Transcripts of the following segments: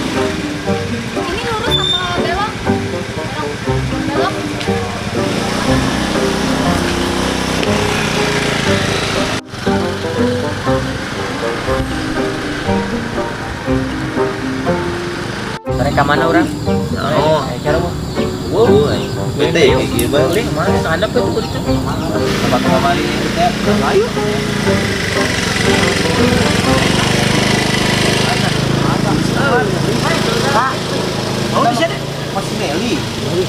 Ini lurus apa belok? Belok. Belok. Mereka mana orang? Oh. Cara mah. Wow, bete ya kayak gini bang. Boleh, mana ada apa itu itu? Tempat kemari teh. Ayo. Oh, bisa deh. Masih Meli.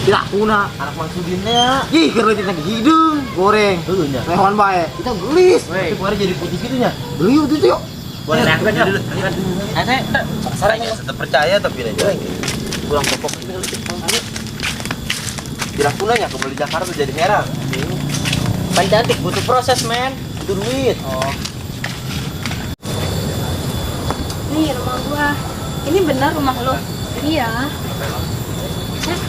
Tidak kuna. Anak Mang Sudin teh ya. Ih, keur leutik lagi hidung, goreng. Heueuh nya. Lehoan bae. Kita gelis. Tapi kemarin jadi putih gitu nya. Beli waktu itu yuk. Boleh Nah, dulu. Saya Saya tetap percaya tapi aja. Kurang pokok. Tidak punanya kembali Jakarta jadi heran. Pan cantik butuh proses, men. Itu duit. Oh. Nih rumah gua. Ini benar rumah lo? Iya. Hah?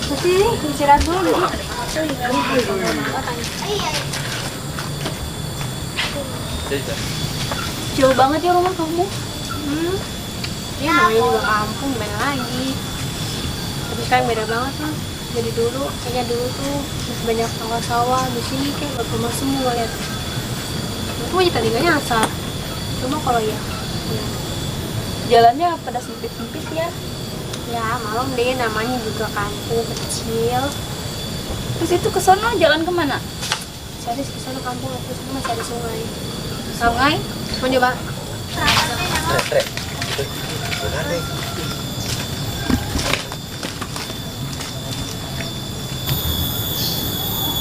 Nanti nih, istirahat dulu dulu. Jauh banget ya rumah kamu. Hmm. Ya namanya juga kampung, gimana lagi. Tapi sekarang beda banget lah. Jadi dulu, kayaknya dulu tuh masih banyak sawah-sawah. Di sini kayak gak rumah semua lihat. Itu aja tadi gak nyasar. Cuma kalau ya, ya, Jalannya pada sempit-sempit ya. ya malum deh namanya juga kampung kecil. Terus itu ke sono jalan kemana? Cari ke sana kampung, terus masih ada sungai. Sungai? Mau coba? Tre, tre. Benar deh.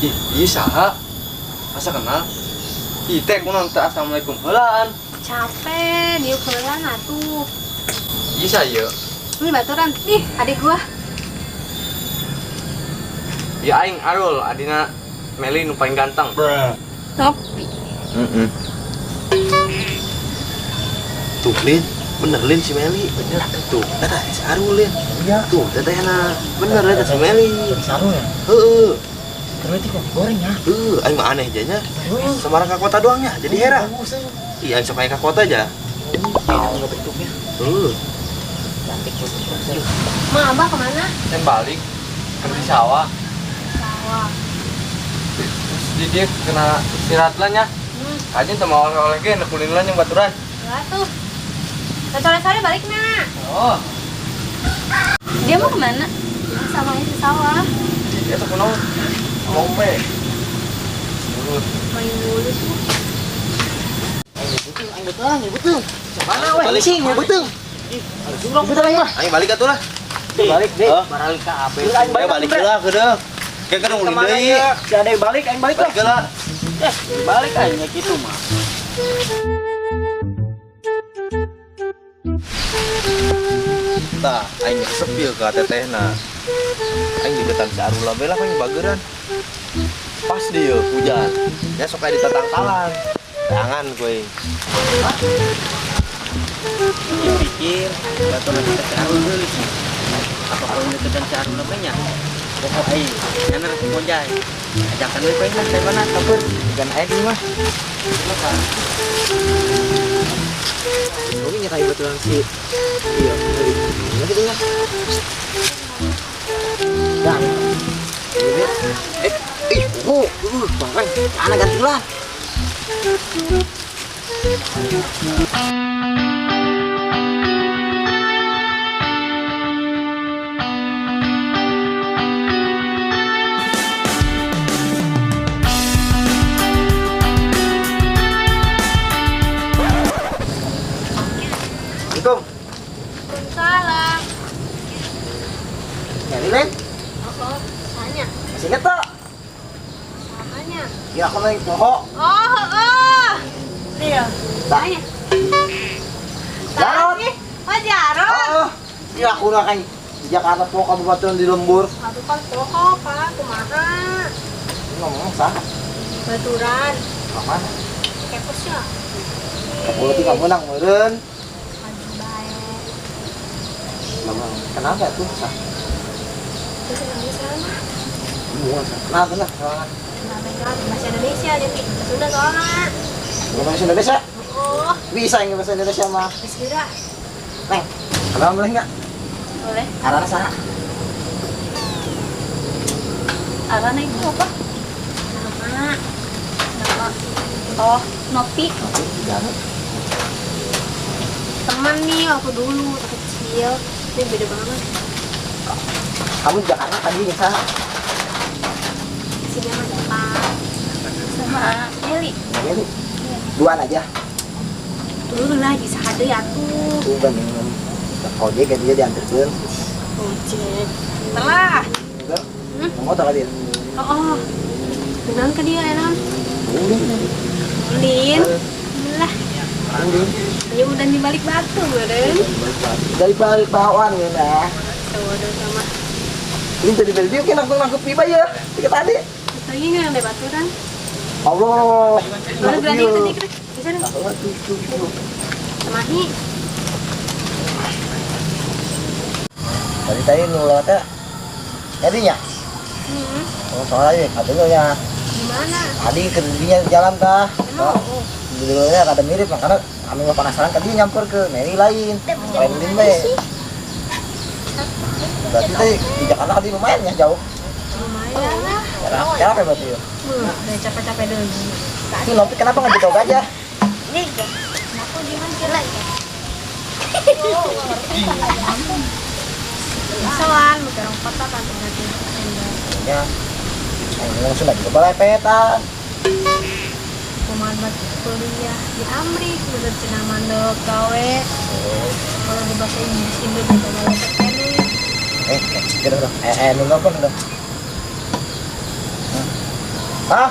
Ih, iya saha? Masa kenal? Ih, teh kunaon teh assalamualaikum heulaan. Capek, diuk heulaan atuh. Iya saya. Ini baturan. Nih, adik gua. Ya aing Arul, adina Meli nu paling ganteng. Ngopi. Heeh. Tuh, Lin. Bener Lin si Meli. Bener. Tuh, eta si Arul Lin. Iya. Tuh, tetehna. Bener eta si Meli. Saru ya. Heeh. Keur leutik kopi goreng ya. Heeh, aing mah aneh janya. Semarang ke kota doang ya, jadi heran. Iya, aing sok aya ke kota aja. Enggak bentuknya. Heeh. Cantik butuh proses. Ma, abah kemana? Teh balik ke di sawah. Sawah. Terus di dia kena istirahat lah nya. Hmm, Aja teu mau oleh-oleh ge nekulin lah yang baturan. ya tuh. Sore-sore balik nak. Oh, Dia mau kemana? Ya, sama ke sawah. eta kunaon? Ngombe. Main dulu tuh. Aing betul, aing betul. Mana weh? Sing, betul. Betul aing mah. Aing balik atuh lah. Balik deh. Hah? Baralik ka AB. Aing Aing balik heula kedeung. Kayak kan ulin deui. Si ada yang balik, aing balik lah. Balik heula. Eh, balik aja gitu mah. Tah, aing sepil ka tetehna. Aing deketan si Arul bae lah aing bageran. Pas dia hujan. Ya sok aya di tatangkalan. Tangan kowe. Pikir-pikir, baturan kita si Arul dulu sih. Apa kalau deketan si Arul namanya? Pokok aing, nyana rek monjai. Ajakan we kowe lah, mana kabur. Bukan aing mah. Oke nyetai betulan si iya, Meli. Gitu nya. Dah. Eh, ih, oh, bangkai. Anak ganti lah. Assalamualaikum. Salam. Meli, Len. Oh, tanya. Masih inget tak? Samanya. Ya aku main poho. Oh, oh. Iya. Tah. Tanya. Jarot. Oh, Jarot. Oh, ya aku nak aing. Di Jakarta poho kabupaten di lembur. Atuh kan poho, Pak, kumaha? Ini ngomong saha? Baturan. Ka mana? Kepos ya. Kamu tuh kamu menang meureun. Maju bae. Lama. Kenapa tuh? Sah. Terus kenapa sama? Semua sah. Kenapa lah? Soalnya. Kenapa bahasa Indonesia jadi Sunda soalnya. Bahasa Indonesia? Oh. Bisa yang bahasa Indonesia mah. Bisa. Neng, kenal boleh nggak? Boleh. Arana saha? Arana itu apa? Nama. Nama. Oh, Nopi. Nopi, jangan. Teman nih waktu dulu, waktu kecil. Ini beda banget. Kamu di Jakarta tadi yang saha? Sini sama siapa? Sama Meli. Meli. Duaan aja. Dulu lagi sahade ya tuh. Tuh kan ojek kan dia diantarkan. Ojek. Telah. Enggak. Mau motor tadi. Oh. Beneran ke dia enak. Ulin. Ulin. Lah. Ulin. Ya udah di balik batu, beren. Dari balik bawaan ya nah. Sama. Ini tadi dari dia kan langsung nangkep pipa ya. Tiga tadi. Lagi nggak ada baturan. Allah. Boleh berani tadi kira. Bisa dong. Semahi. Tadi tadi nu lewatnya jadinya. Oh, soalnya katanya ya. Gimana? Tadi kerjanya jalan tah. Emang? Dulunya rada mirip makanya kami nggak penasaran tadi nyampur ke Mary lain. Lain bae. Berarti tadi di Jakarta tadi lumayan ya jauh. Lumayan lah. Jarak ya berarti ya. Udah capek-capek dulu. Itu Nopi kenapa nggak jauh aja? Nih, kenapa gimana kira? Soal, muter kota kan nanti. Ya. Ini langsung lagi ke balepetan. Kumaha kuliah di Amrik, bener cenah mandek gawe. Kalau di bahasa Inggris Indo juga balepet kene. Gitu dong. Nu nelpon udah. Hah?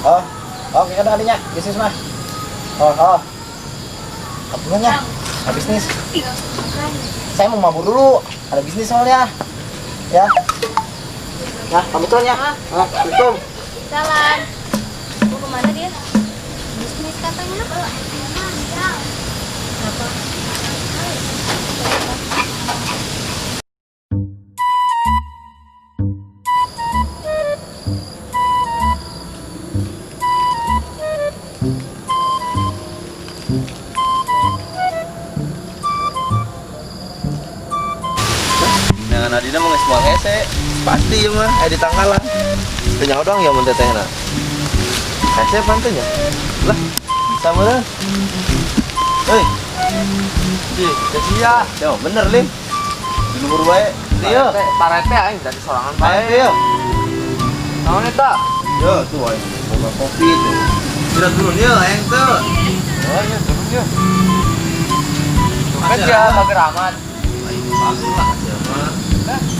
Oh, oke kan adanya bisnis mah. Oh. Kapunya, ada bisnis. Saya mau mabur dulu, ada bisnis soalnya. Ya. Nah, pamit dulu ya. Assalamualaikum. Salam. Mau kemana dia? Bisnis katanya. Apa? Jangan adina mau nges hese. Pasti ya mah, di tangkalan. Teu nyaho doang ya mun tetehna. Hese pantenya. Lah, bisa meureun. Hei. Ih, sia. Ya bener, Lim. Di luhur bae. Ieu. Parete aing dari sorangan bae. Ayo. Naon eta? Yo, tuh aing boga kopi tuh. Sudah turun ye aing teu. Oh, iya turun ye. Kan dia bager amat. Aing bager lah sia mah.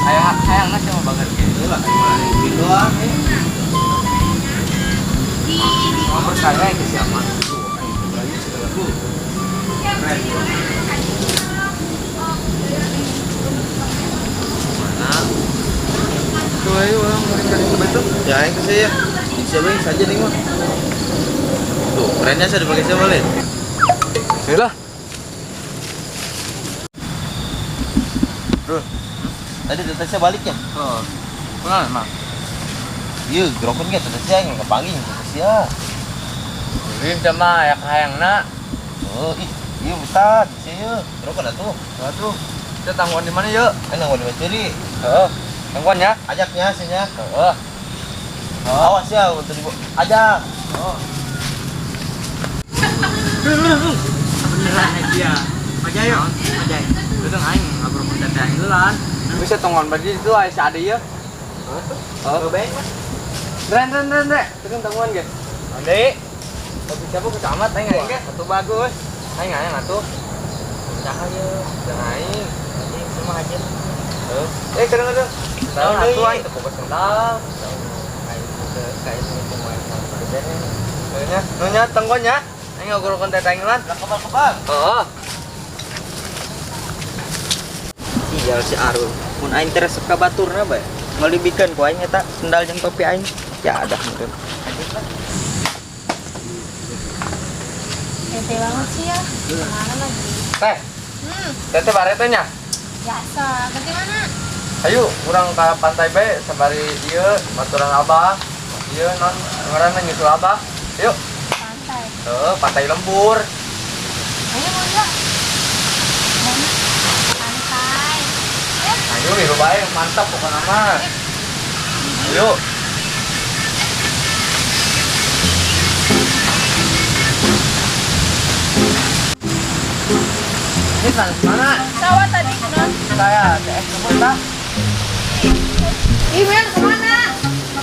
Hayang sia mah bager ge. Lah aing mah aing doang. Mau percaya ke sia mah. Tuh aing baju segala tuh. Keren. Mana? Tuh ayo orang cari coba tuh. Ya aing ke sia. Siapa yang saja nih mah. Tuh, kerennya saya dipakai siapa, Lin? Lah. Bro, tadi tetesnya balik ya? Oh, kenal emang? Iya, gerokan ge tetesnya yang kepanggil tetesnya. Ini sama ya kahayangna. Oh, ih, iya Ustad, sia gerokan atuh. Atuh. Kita tangguhan di mana yuk? Kan tangguhan di Bacuri. Heeh. Tangguhan ya? Ajaknya sia. Heeh. Awas ya untuk dibu ajak. Oh. Beneran dia. Aja yuk. Aja. Itu aing ngobrol mun teteh aing duluan. Bisa tonggon badi itu aya si Ade ya. Heeh. Heeh. Dren dren dren dren. Itu tangguhan ge. Ade. Kopi siapa ku camat aing aing ge. Atuh bagus. Aing aing atuh. Cahaya, jangan aing. Anjing semua aja. Heeh. Kadang-kadang. Tahu atuh aing teu boga sendal. Aing teu kain itu main sama. Nya, nya tangguhan nya. Aing ngobrol teteh aing lan. Lah kebal-kebal. Heeh. Sial si Arul. Mun aing teh resep ka baturna bae. Ngalibikeun ku aing eta sendal jeung topi aing. Ya ada meureun. Bete banget sih ya. Kemana lagi? Teh. Teteh bare teh nya. Biasa. Bagaimana? Ayo, urang ka pantai bae sabari ieu baturan abah. Ieu non ngaranna nyusul abah. Yuk. Pantai. Heeh, pantai lembur. Ayo mau enggak? Mana? Pantai. Ayo, ieu bae mantap pokokna mah. Ayo. Ini sana mana? Sawah tadi kunaon? Saya CS kebun tah. Ih, Mel, kemana?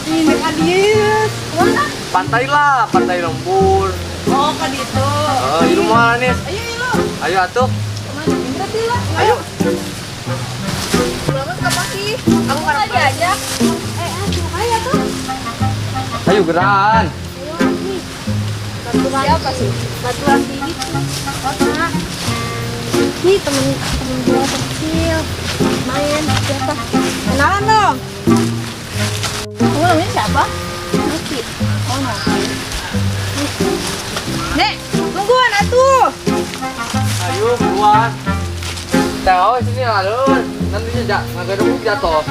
Ini adis. Kemana? Pantai lah, pantai lembur. Oh, ke ditu. Eh, di rumah nih. Ayo, ilu. Ayo atuh. Kemana? Berarti lah. Ayo. Belum kapan sih? Aku nggak diajak. Aduh, ayo tuh. Ayo geran. Ayo nih. Batuan. Siapa sih? Batuan di itu. Kota. Nih temen temen gua kecil. Main siapa? Kenalan dong. Kamu namanya siapa? Noki. Oh, Noki. Nek, tungguan atuh. Ayo buruan. Tahu sini alur. Nanti ngagaduk jatuh.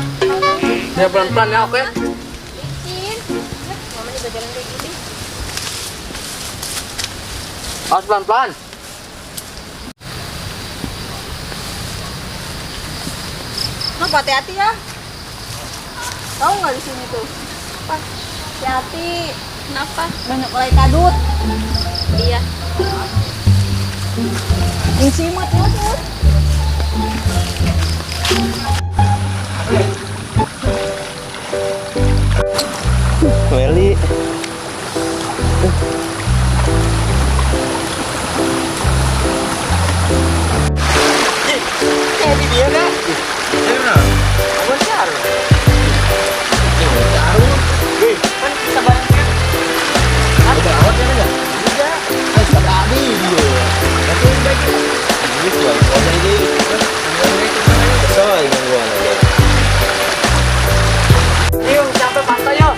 Ya pelan-pelan ya, oke? Licin. Mama juga jalan kayak gini. Awas pelan-pelan. Nop, hati-hati ya. Tahu nggak di sini tuh? Apa? Hati-hati. Kenapa? Banyak mulai kadut. Iya. Yang simut, mut, mut. Meli. Kayak di dia dah. Ayo nah. Gua si Arul. Arul. Wih, kan bisa bareng kan? Udah awat ya enggak? Iya. Eh, tadi dia. Tapi baik. Gitu aja. Gua jadi. Kesel dengan gua nanti. Ayo sampai pantai yo.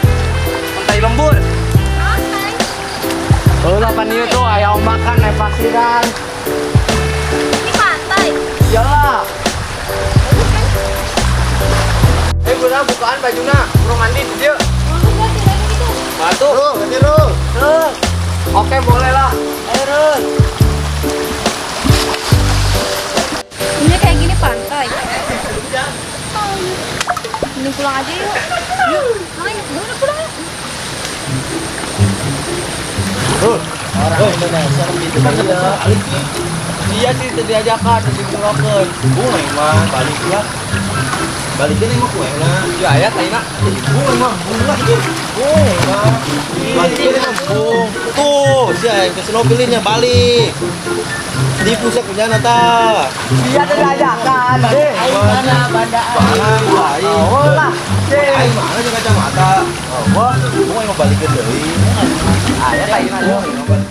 Pantai lembur. Pantai. Oh, lapan ieu tuh aya ombakan naik pasiran. Ini pantai. Iyalah. Bagus kan? Eh, gua bukaan bajuna, urang mandi di dieu. Bagus banget ya gitu. Batu. Bro, ganti bro. Oke, boleh lah. Ayo, Rul. Ini kayak gini pantai. Mending pulang aja yuk. Yuk, ayo, udah pulang yuk. Bro, orang Indonesia itu kan balik sih. Iya sih teu diajakan, teu digerokeun. Bunga emang balik lah. Balikin emang kue lah. Ya aya taina. Bunga emang bunga itu. Bunga emang. Balikin emang bung. Tuh, si yang kesnokelinnya balik. Di pusat punya nata. Dia teu diajakan. Eh, mana bandaan? Oh lah. Aing mana jeung kacamata. Oh, wah, bunga emang balikin deui. Aya taina. Bunga emang balik.